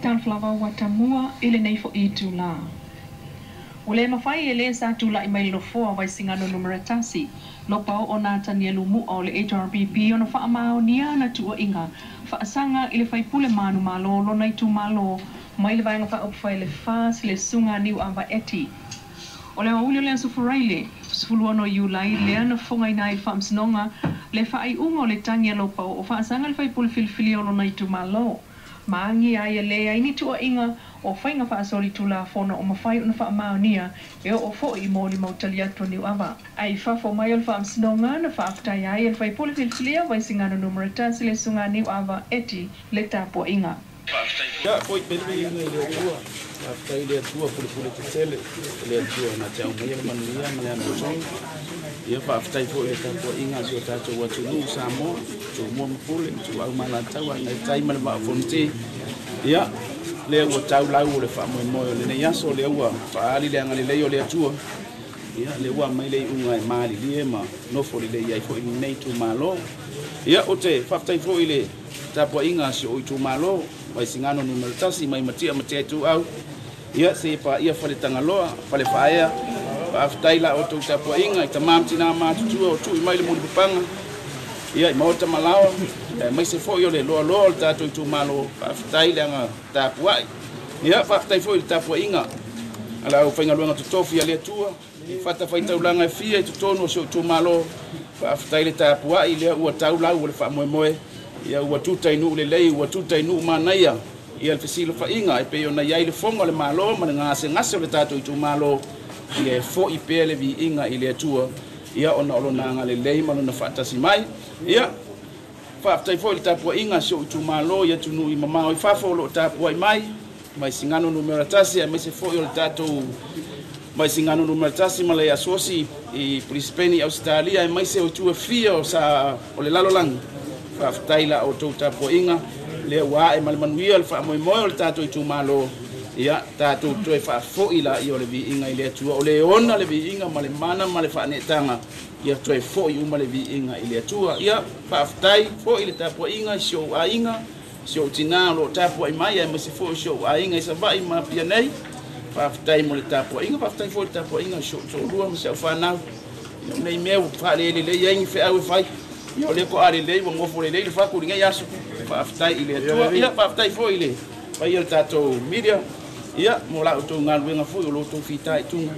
Talofa lava ua tamua i lenei fo'i itulā. Ua le mafai e lē sa tula'i mai le nofoa o Vaisigano Nu.1, Lopaoo Natanielu Mu'a o le HRPP ona faamaonia ana tuua'iga faasaga i le faipule manumalo o lona itumalo mai le Vaega Faaupufai a le FAST, le Susuga Niuava Eti. O le aoauli o le aso Faraile, 16 Iulai, lea na fofogaina ai i le Faamasinoga le faaiuga o le tagi a Lopaoo faasaga i le faipule filifilia o lona itumalo, ma agia ai e leai ni tuuaiga o faiga faasolitulafono o mafai ona faamaonia e oo foi i molimau tali atu a Niuava. Ae i fafo mai o le Faamasinoga na faafetaia ai e le faipule filifilia o Vaisigano Nu.1, le Susuga a Niuava Eti, le tapuaiga. Ia foi pea le viiga i le Atua. Faafetai i le Atua pulepule tetele, o le Atua na te aumaia le manuia ma le amiotonu. Ia faafetai foi i le tapuaiga a si o tatou atunuu o Samoa, Tumua ma Pule, Ituau ma Alataua, Aiga i le Tai ma le Vaa o Fonoti. Ia, lea ua tau lau o le faamoemoe o lenei aso, lea ua faaali le agalelei o le Atua. Ia, lea ua aumai le iuga e malilie ma nofo lelei ai foi lenei itumalo. Ia, ou te faafetai foi i le tapuaiga a si ou itumalo, Vaisigano Nu.1, mai Matia Matia Ituau, ia seia paia Faletagaloa, Falefaaea. Faafetai la outou tapuaiga i tama ma tina matutua o tui mai le mulipapaga, ia i maota ma laoa, aemaise foi o le loaloa o le tatou itumalo. Faafetai le aga tapuai. Ia faafetai foi i le tapuaiga a le aufaigaluega totofi a le Atua i fatafaitaulaga e fia i totonu o si ou itumalo. Faafetai le tapuai, lea ua tau lau o le faamoemoe, ia ua tuta i nuu lelei, ua tuta i nuu manaia ia le fesilafaiga e pei ona i ai le foga o le Malo ma le gasegase o le tatou itumalo. Ia e foi pea le viiga i le Atua, ia ona o lona agalelei ma lona faatasi mai. Ia faafetai foi i le tapuaiga a si ou itumalo i atunuu i mamao i fafo o lo o tapuai mai, Vaisigano Nu.1, aemaise foi o le tatou Vaisigano Nu.1 ma le Asosi i Brisbane i Ausetalia, aemaise o itu e fia o sa o le lalolagi. Faafetai la outou tapuaiga, lea ua ae ma le manuia le faamoemoe o le tatou itumalo. Ia tatou toe faafoi la ia o le viiga i le Atua, o le ona le viiga ma le mana ma le faaneetaga, ia toe foi uma le viiga i le Atua. Ia faafetai foi le tapuaiga i si ou aiga, si ou tinā o lo o tapuai mai, aemaise foi o si ou aiga i Savaii ma Apia nei. Faafetai mo le tapuaiga. Faafetai foi i le tapuaiga a si ou toalua ma si au fanau. Ia o nei mea ua faalelelei ai ni feau e fai. Ia o lea toa lelei ua nofo lelei le fatu i lenei aso. Faafetai i le Atua. Ia faafetai foi i le paia o le tatou media, ia mo la outou galuega foi o lo outou fitaituga,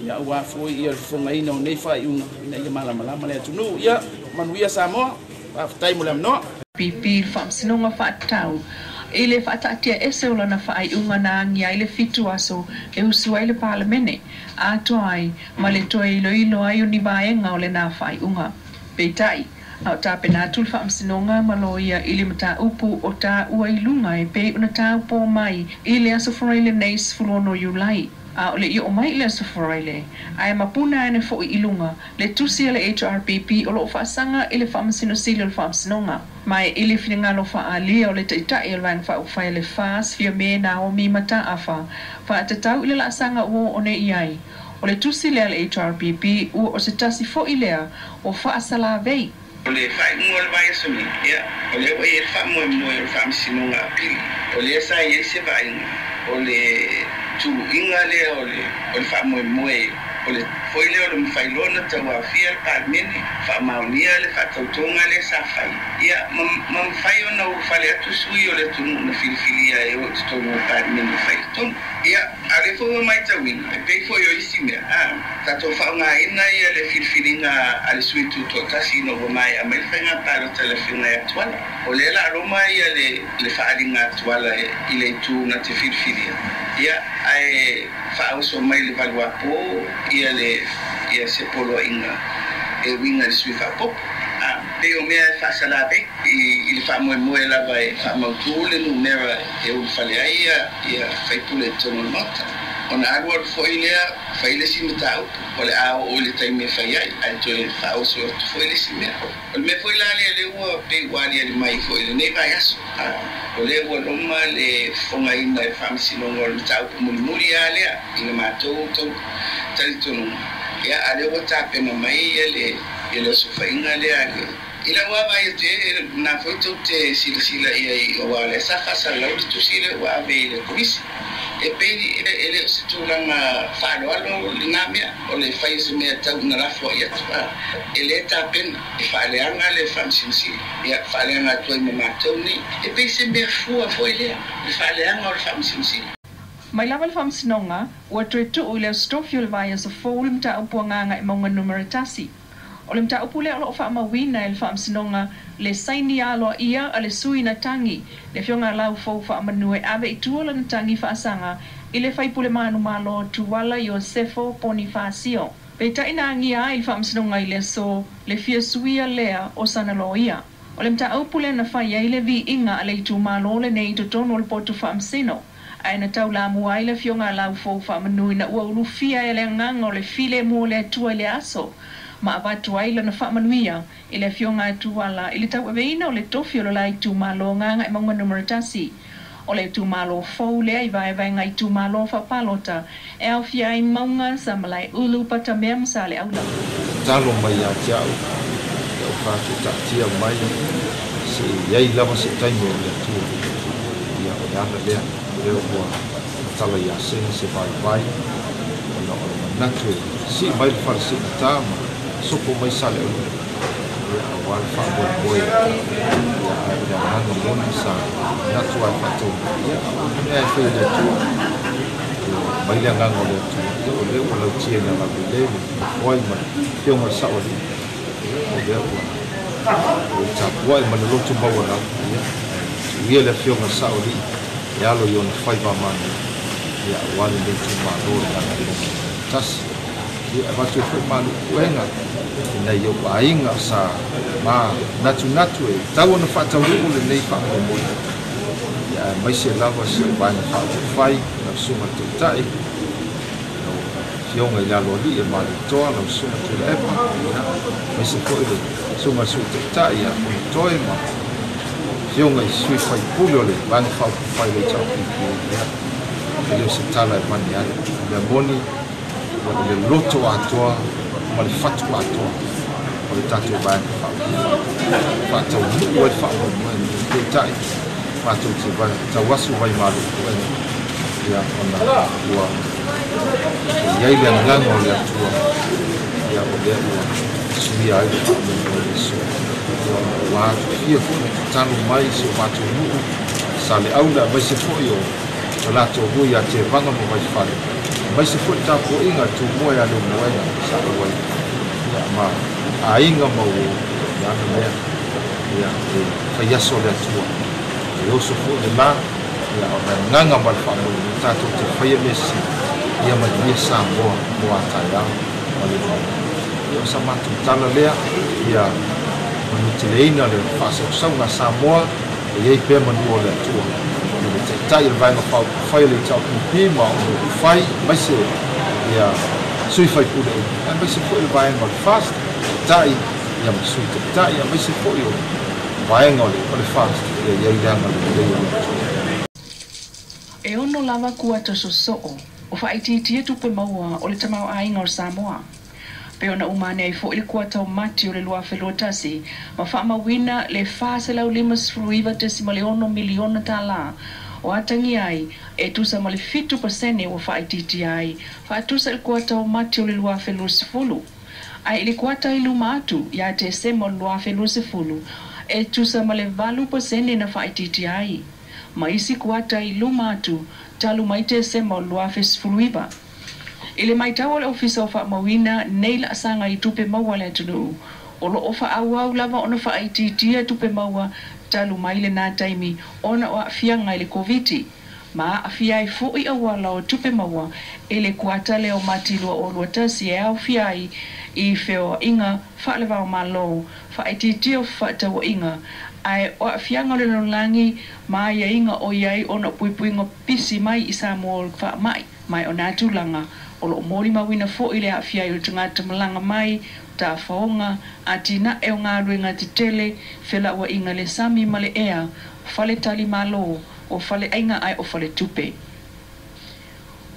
ia aua foi ia le fofogaina o nei faaiuga ina ia malamalama le atunuu. Ia manuia Samoa. Faafetai mo le avanoa. PP i le Faamasinoga faatatau i le faataatiaese o lana faaiuga na agia ai le 7 aso e usu ai le Palemene atoa ai ma le toe iloilo ai o ni vaega o lena faaiuga. Peitai, a o tapena atu le Faamasinoga ma loia i le mataupu o taua i luga e pei ona taupō mai i le aso Faraile nei 16 Iulai, a o le i oo mai i le aso Faraile, ae mapuna ane fo'i i luga le tusi a le HRPP o lo o faasaga i le Faamasino Sili o le Faamasinoga. Ma e i le finagalo faaalia o le Taitai o le Vaega Faaupufai a le FAST, Fiame Naomi Mataafa, faatatau i le laasaga ua oo nei i ai, o le tusi lea a le HRPP ua o se tasi fo'i lea o faasalavei. O le faaiuga o le vaiaso nei, ia, o lea ua i ai le faamoemoe o le Faamasinoga Apili, o lea sa i ai se vaaiga o le tuluiga lea o le o le faamoemoe o le foi lea o le mafai loa ona tauaofia le Palemene, faamaonia le faatautoga lea sa fai, ia, ma ma mafai ona ulufale atu sui o le atunuu na filifilia e o i totonu o le Palemene e fai le tonu. Ia, a o lea foi ua matauina, e pei foi o isi mea, a tatou faaaogaina ia le filifiliga a le sui tutoatasi ina ua maea mai le faiga palota i le afioga ia Tuala. O lea la loma ia le le faaaliga a Tuala i le itu na te filifilia, ia, ae faaoso mai le valuapo ia le ia se poloaiga e uiga i le sui faaopoopo. A pei o mea e faasalavei i le faamoemoe lava e faamautu le numera e ulufale ai ia ia sui usufono i totonu o le Maota. Ona alualu foi lea fai le isi mataupu, o le a oo i le taimi e fai ai, ae toe faaoso atu foi le isi mea. O le mea foi la lea lea ua pei ua aliali mai foi i lenei vaiaso, a o lea ua loma le fofogaina e le Faamasinoga o le mataupu mulimuli lava lea i le matou talitonuga, ia, a o lea ua tapena mai ia le osofaiga lea a le Ila ua vai te na foi tu te sila sila ia i o wale sa fasa lau le tusi le ua ave i le komisi. E pei e le o se tulaga faaaloalo lena mea o le fai se mea tau na lafo ai atu a. E le tapena e faaleaga le Faamasino Sili. Ia faaleaga atu ai ma matou nei. E pei se mea fua foi lea le faaleaga o le Faamasino Sili. Mai lava le faamasinoga ua toe tuu i le Aso Tofi o le vaiaso fou le mataupu a Gagaemauga 1. O le mataupu lea o loo faamauina e le faamasinoga le saini aloaia a le sui na tagi, le afioga Laufou Faamanu, e ave i tua lana tagi faasaga i le faipule manumalo Tuala Iosefo Ponifasio. Peitai na agia ai le faamasinoga i le aso le fia suia lea o sana loia. O le mataupu lea na fai ai le viiga a le itumalo lenei i totonu o le poto faamasino, ae na taulamua ai le afioga Laufou Faamanu ina ua ulufia e le agaga o le filemu o le Atua i le aso ma avatu ai lana faamanuia i le afioga Tuala i le tauaveina o le tofi o le la itumalo Gagaemauga 1. O le itumalo fou lea i vaevaega itumalo faapalota e aofia ai Mauga, Samalaeulu, Patamea ma Saleaula. Talo mai ia te au, ia o faatutatia mai se i ai lava se taimi o le Atua. Ia o le ala lea, lea ua matala ia sega se vaivai, ona o le manatu e sii mai le fale siigata ma sopo mai Saleaula. Ia aua le faamoemoe. Ia ae o le agaga moni sa manatu ai faataunuu. Ia o le mea e fai e le Atua. Mai le agaga o le Atua. Ia o lea ua lautia ina laulelei le foai ma le afioga i le Saoalii. Ia o lea ua tapuai ma le loto maualalo. Ia tuuia le afioga i le Saoalii e alo i ona faiva manu. Ia aua lenei itumalo le Gagaemauga 1. Ia avatu ai foi malu puega i nai ou aiga sa ma natunatu e tau ona faataunuu lenei faamoemoe. Ia aemaise lava si ou vaega faaupufai, lau susuga i le Taitai, lau afioga i le Aloalii e Malietoa, lau susuga Tuilaepa, ia aemaise foi le susuga i le Sui Taitai ia Fonotoe ma afioga i sui faipule o le vaega faaupufai o le HRPP. Ia e le o se tala e vane ai. O mea moni, o le loto atoa ma le fatu atoa o le tatou vaega faaupufai faataunuu ai le faamoemoe. Peitai matou te tauasu vai malu puega, ia ona ua i ai le agaga o le Atua, ia o lea ua suia ai le faamoemoe le aso. Ia ona ua atufia foi na tatalo mai si o matou nuu Saleaula, aemaise foi o latou hui ia Tevaga ma Vaifale, aemaise foi le tapuaiga a le Tumua ia Leulumoega sa auai, ia ma aiga ma uo. Ia ana lea, ia e faiaso le Atua e oso foi le la. Ia o le agaga ma le faamoemoe tatou te faia mea sili, ia manuia Samoa mo a taeao ma le lumanai. Ia o sa matou tala lea, ia manuteleina le faasausauga a Samoa, e i ai pea manu o le Atua i le Taitai o le Vaega Faaupufai o le HRPP ma ona upufai, aemaise ia sui faipule uma, aemaise foi le vaega o le FAST, Taitai ia ma Sui Taitai, aemaise foi o vaega o le FAST. Ia i ai le agalelei o le Atua. E 6 lava kuata sosoo o faaitiitia tupe maua o le tamaoaiga o Samoa. Pe ona uma ane ai foi le kuata o Mati o le 2021 ma faamauina le $459.6 miliona tālā o atagia ai e tusa ma le 7% ua faaitiitia ai faatusa i le kuata o Mati o le 2020. Ae i le kuata i luma atu ia Tesema o le 2020 e tusa ma le 8% na faaitiitia ai. Ma isi kuata i luma atu talu mai Tesema o le 2019. I le matau o le Ofisa o Faamauina nei laasaga i tupe maua a le atunuu, o loo faaauau lava ona faaitiitia tupe maua talu mai lena taimi ona o aafiaga i le Koviti, ma aafia ai foi auala o tupe maua i le kuata lea o Mati 2021 e aofia ai i feoaiga faalevao-malo, faaitiitia o fefaatauaiga, ae o aafiaga o le lalolagi ma aiaiga o i ai ona o puipuiga pisi mai i Samoa o le faamai. Mai o nā tulaga o loo molimauina foi le aafia ai o le tagata malaga mai, tafaoga, atinae o galuega tetele, felauaiga le sami ma le ea, fale talimalo, o faleaiga ae o faletupe.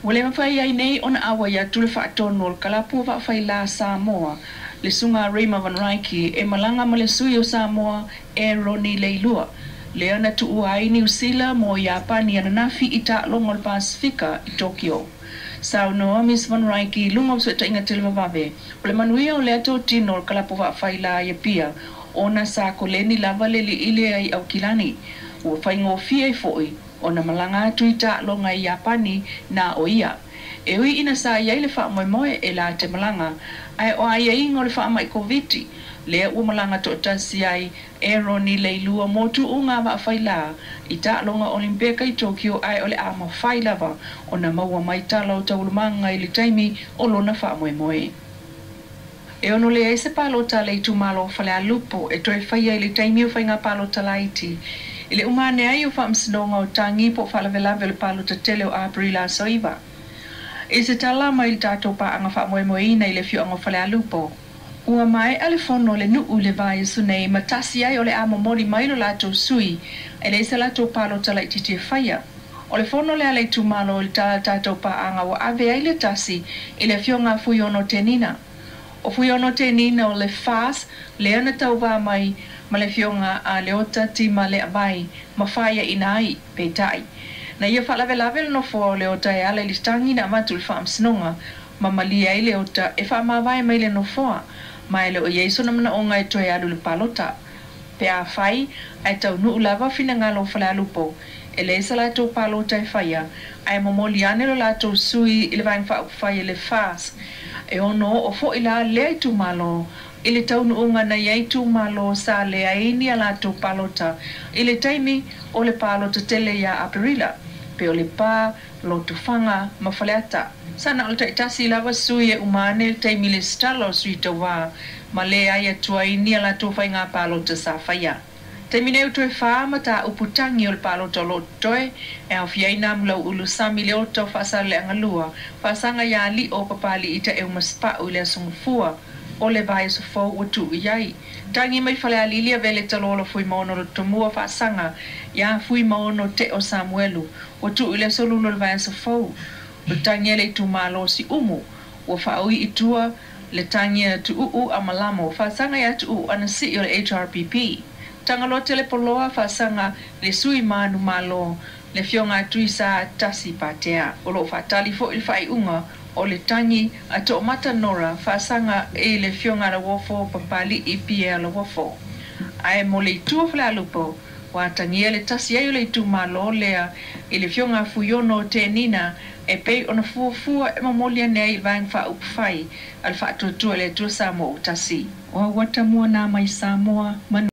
Ua le mafai ai nei ona auai atu le faatonu o le kalapu o vaafailā Samoa Le susuga Rima Van Ryki e malaga ma le sui o Samoa e Roni Leilua lea na tuua ai Niu Sila mo Iapani ananafi i taaloga o le Pasefika i Tokyo. Saunoa Miss Van Ryki i luga o fesootaiga televavave o le manuia o lea totino o le kalapu vaafailā i Apia ona sa koleni lava le li'ili ai Aukilani ua faigofie ai fo'i ona malaga atu i taaloga i Iapani na o ia. E ui ina sa iai le faamoemoe e la te malaga ae o aiaiga o le faama'i Koviti lea ua malaga to'atasi ai e Roni Leilua mo tu'uga vaafailā i taaloga Olimpeka i Tokyo ae o le a mafai lava ona maua mai tala o taualumaga i le taimi o lona faamoemoe. E ono leai se palota a le itumalo o Falealupo e toe faia i le taimi o faiga palota laiti i le uma ane ai o faamasinoga o tagi po o faalavelave o le palota tele o Aperila aso 9. I se tala mai le tatou paaga faamoemoeina i le afioaga o Falealupo, ua maea le fono a le nuu i le vaiaso nei ma tasi ai o le a momoli mai lo latou sui e leai se latou palota laitiiti e faia. O le fono lea a le itumalo i le tala a le tatou paaga ua ave ai le tasi i le afioga a Fuiono Tenina. O Fuiono Tenina o le FAS lea na tauvā mai ma le afioga a Leota Tima Leavai ma faiaina ai, peitai, na ia faalavelave le nofoa o Leota e ala i le tagi na avatu i le faamasinoga ma malie ai Leota e faamavae mai le nofoa ma e le o i ai sona manaoga e toe alu i le palota. Pe afai ae taunuu lava finagalo o Falealupo, e leai sa latou palota e faia, ae momoli ane lo latou sui i le Vaega Faaupufai e le FAS. E ono oo foi la lea itumalo i le taunuuga na i ai itumalo sa leai ni a latou palota i le taimi o le palota tele ia Aperila, pe o Lepa, Lotofaga ma Faleata. Sa na o le taitasi lava sui e uma ane le taimi lesitala o sui tauva ma leai atu ai ni a latou faiga palota sa faia. Taimi nei ua toe fa mataupu tagi o le palota o lo o totoe e aofia ai Nā Mulauulu Sami Leota o Faasaleleaga 2, faasaga iā Li'o Papali'i Taeu ma Sipa'u i le Aso Gafua o le vaiaso fou ua tuu i ai. Tagi mai Falealili Avele Talola Fuimaono Lotomua faasaga iā Fuimaono Te'o Samuelu ua tuu i le aso Lua o le vaiaso fou. O le tagi a le itumalo o Siumu ua faaui i tua le tagi a Tuuu Amalamo faasaga iā Tuuu Anasi'i o le HRPP. Tagaloa Telepoloa faasaga le sui manumalo le afioga a Tuisa Tasi Patea. O lo o faatali foi le faaiuga o le tagi a Toomata Nora faasaga i le afioga a Lauofo Papali'i Pierre Lauofo. Ae mo le itu o Falealupo, ua atagia le tasi ai o le itumalo lea i le afioga a Fuiono Tenina e pei ona fuafua e momoli ane ai i le Vaega Faaupufai a le Faatuatua i le Atua Samoa ua Tasi. O Auata Muana mai Samoa, Manuia.